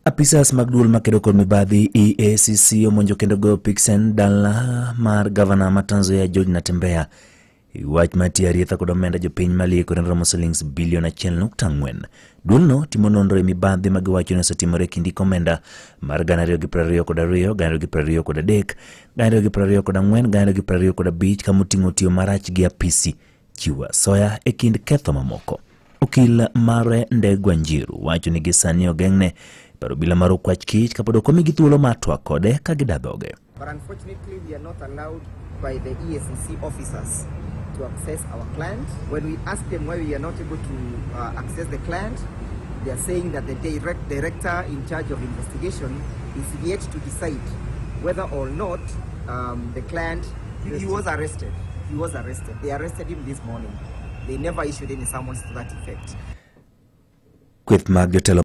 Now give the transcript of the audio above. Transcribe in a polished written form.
Apisas mag duol makedo kod mibadhi EACC omonjo kendo goyo piksen dala mar gavana ma Trans Nzoia George Natembeya. Wach mar tiyo arietha kod omenda jopiny malieko ne romo silings bilion 1.4. Duolno timo nonro e mibadhi ma giwacho ni osetimore e kind hik omenda mar 2022, 2023, 2024, 2025 kamoting'o tiyo marach gi apisi, chiwo asoya e kind ketho mamoko. Okil mare Ndegwa Njiru wacho ni gisani ogeng'ne paro obila mar okwach kich kapod ok omigi thuolo mar twak kode ka gida dhoge. But unfortunately, we are not allowed by the EACC officers to access our client. When we ask them why we are not able to access the client, they are saying that the director in charge of investigation is yet to decide whether or not the client, he was arrested. He was arrested. They arrested him this morning. They never issued any summons to that effect. Kweth mag jotelo